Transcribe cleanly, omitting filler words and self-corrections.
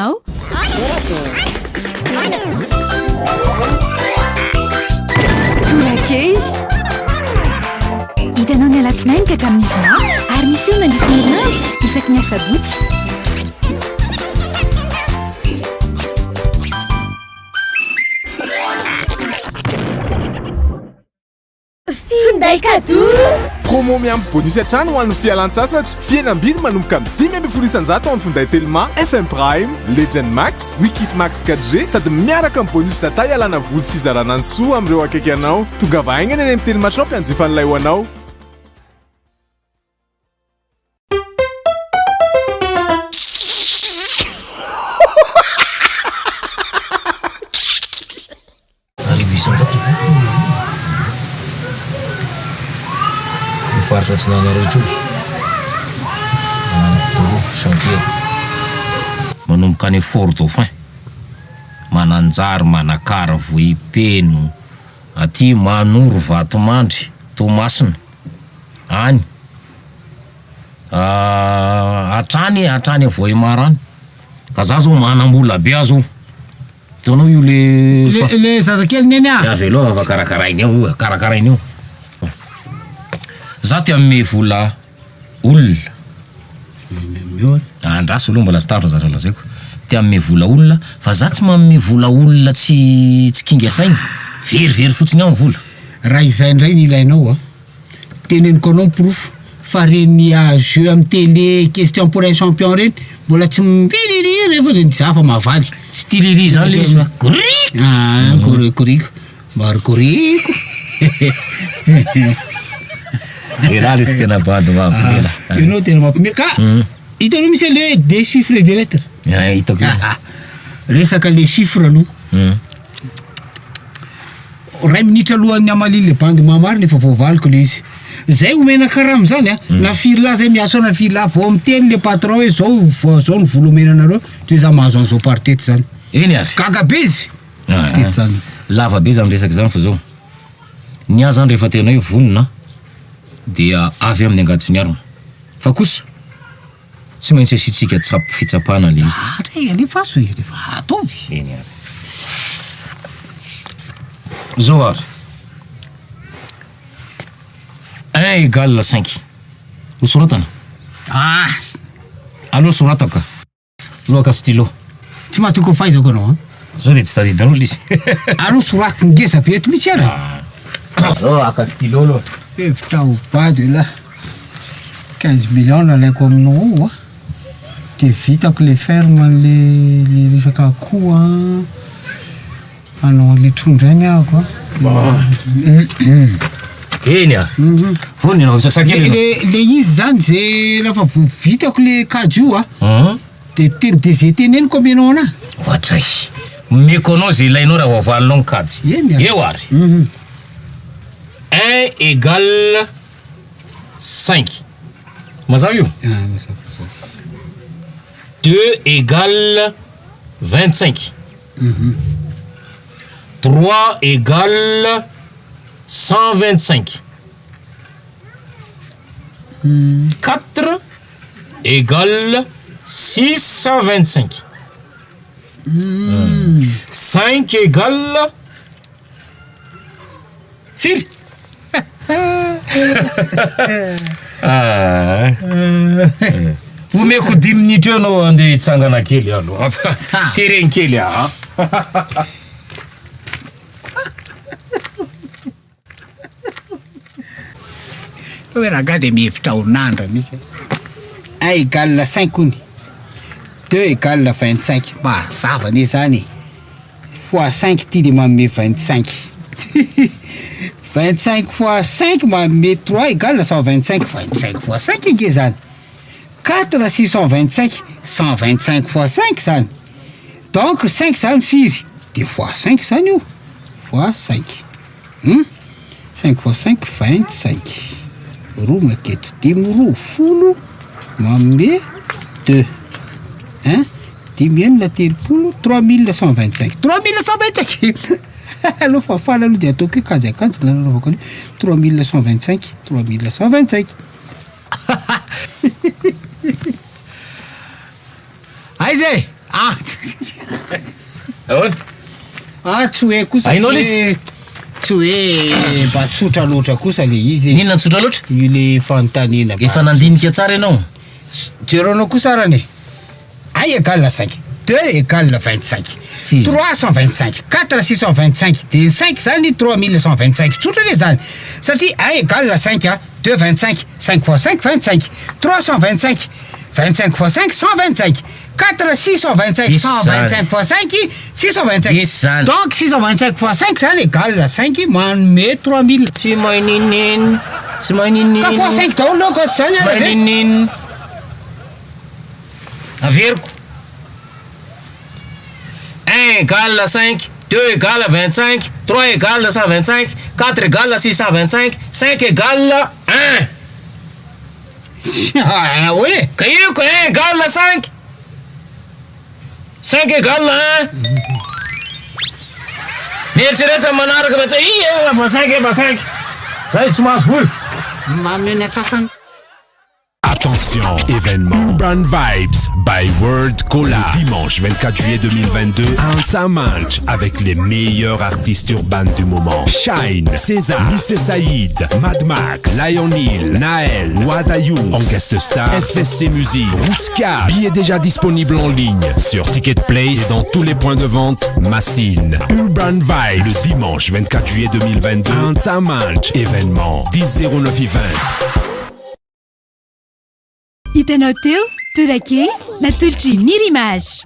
anao. Torakely. Hitanao ny alatsinainy ka hatramin'ny zoma ary miseho mandritra ny herinandro isaky ny asabotsy. Finday cadeau! Promo miampy bonus hatrany ho an'ny fialan-tsasatra. Fihenam-bidy manomboka amin'ny 15% ao amin'ny finday Telma, FM Prime, Legend Max, Wikif Max 4G sady miaraka amin'ny bonus data hialana voly sy hizarana ny soa amin'ireo akaiky anao. Tongava haingana eny amin'ny Telma Shop hanjifa an'ilay ho anao. 1000% Io faritra atsinanana rehetra io Manakidoro, chantier Manomboka any Fort Dauphin Mananjary, Manakara, Vohipeno Aty Manoro, Vatomandry, Toamasina Any Hatrany hatrany Vohemar any Ka za zao manam-bola be aho zao Hitanao io le Le le zazakely neny ah. Avelao fa karakarainy eo io, karakarainy eo. Za te hanome vola olona. Omeo ary. Andraso aloha mbola tsy tapitra ny zavatra lazaiko. Te hanome vola olona fa za tsy manome vola olona tsy tsy kinga saina. Verivery fotsiny ao ny vola. Raha izay indray ny ilainao an. Teneniko anao ny porofo fa reny jeux amin'ny télé question pour un champion reny mbola tsy mi-ririri reny fa de za fa mahavaly. Tsy tiriri zany le izy fa goriko. Ah gorigoriko, marikoriko. Elah lesy tena bado mampime lah. Ianao tena mampime ka hitanao misy an'le hoe des chiffres et des lettres. Ah hitako io. Resaka le chiffre aloha. Ray minitra alohan'ny hamalian'le bandy mahamarina efa voavaliko le izy. Zay omena karama zany a, na firy lahy zay miasa ao na firy lahy, vao miteny le patron hoe zao vao zao ny vola omena anareo de za mahazo an'izao par tety zany. Eny ary. Gaga be izy. Ah, Tety zany. Lava be zany resaka zany fa zao. Ny ahy zany rehefa tena hoe vonona dia avy amin'ny angady sy ny arina. Fa kosa Tsy maintsy asiantsika tsap fitsapana le izy. Atra e, alefaso e, rehefa ataovy. Eny ary. Zao ary. Un égale cinq. Ho soratana? Ah! Aleo soratako ka. Aleo haka stylo. Tsy mahatoky ny fahaizako anao an. Zao dia tsy tadidinao le izy. Aleo soraty ngeza be eto mihitsy ary. Zao haka stylo aloha. Hevitra ho bado elah. 15 millions nalaiko aminao ao a, de vitako le ferme an'le le resaka akoho a, hanao an'le trondro ihany ahako a. Eny a! Vonona ianao hisasa kely Le ianao. le le izy zany ze rehefa vo vitako le kajy io a, de teny de ze teneniko amenao anah. Ohatray. Omeko anao ze ilainao raha voavalinao ny kajy. Eny a. Eo ary. Un égale cinq. Mazava io? Ah, mazava, mazava. Deux égale 25. Trois égale 125. Quatre égale 625. Cinq égale Firy? Ah. Omeko dimy minitra eo ianao andeha hitsangana kely aloha. Tereny kely aho. Hoe rangahy dia mihevitra ho nandra mihitsy. Un égale cinq hono, deux égale 25. Mazava anie zany e. Fois cinq ity dia manome 25. 25 fois cinq manome trois égale 125. 25 fois cinq ange zany. Quatre 625, 125 fois cinq zany. Donc cinq zany firy? De fois cinq zany io. Fois cinq. Hum? Cinq fois cinq, 25. Roa maketo dimy roa, folo manome deux. Hein? Dimy enina 30, 3125. 3125! Aleo fafana aloha de ataoko hoe kajy akanjy no nanaovako an'io. 3125, 3125. Aiza e? Ah! Ahoana? Ah, tsy hoe kosa Hainao tsy lesy? hoe tsy hoe mba tsotra loatra kosa le izy e. N'inona tsotra loatra? Io le fanontaniana mba Efa nandinika tsara ianao. Jerenao kosa arany e. Un égale cinq, deux égale 25, Tsy izy. 325, quatre 625, de cinq zany 3125 tsotra le zany. Satria un égale cinq a, deux 25, cinq fois cinq 25, 325, 25 fois cinq 125, quatre 625, Diso zany. 125 fois cinq 625. Diso zany. Donc 625 fois cinq zany égale cinq manome 3000. Tsy mahay nininn, tsy mahay nininn. Ka fois cinq daholo aloha ka tsy zany Tsy ary mahay ve? nininn. Averiko. Un égale cinq, deux égale 25, trois égale 125, quatre égale 625, cinq égale un. Ah, hoe? Ka io ko un égale cinq, cinq égale un. Mieritrereta ny manaraka fa tsy i efa cinq efa cinq. Zay tsy mahazo vola. Manome ny antsasany. Attention, événement Urban Vibes by World Cola. Le dimanche 24 juillet 2022 à Antsahamanitra avec les meilleurs artistes urbains du moment. Shine, César, Missy Saïd, Mad Max, Lionel, Naël, Wadayu, en guest star, FSC Music, Rouska. Billets déjà disponibles en ligne sur Ticket Place et dans tous les points de vente Massine. Urban Vibes, le dimanche 24 juillet 2022 à Antsahamanitra. Événement 10 09 20. Hitanao teo, torake, natolotry Nirimage.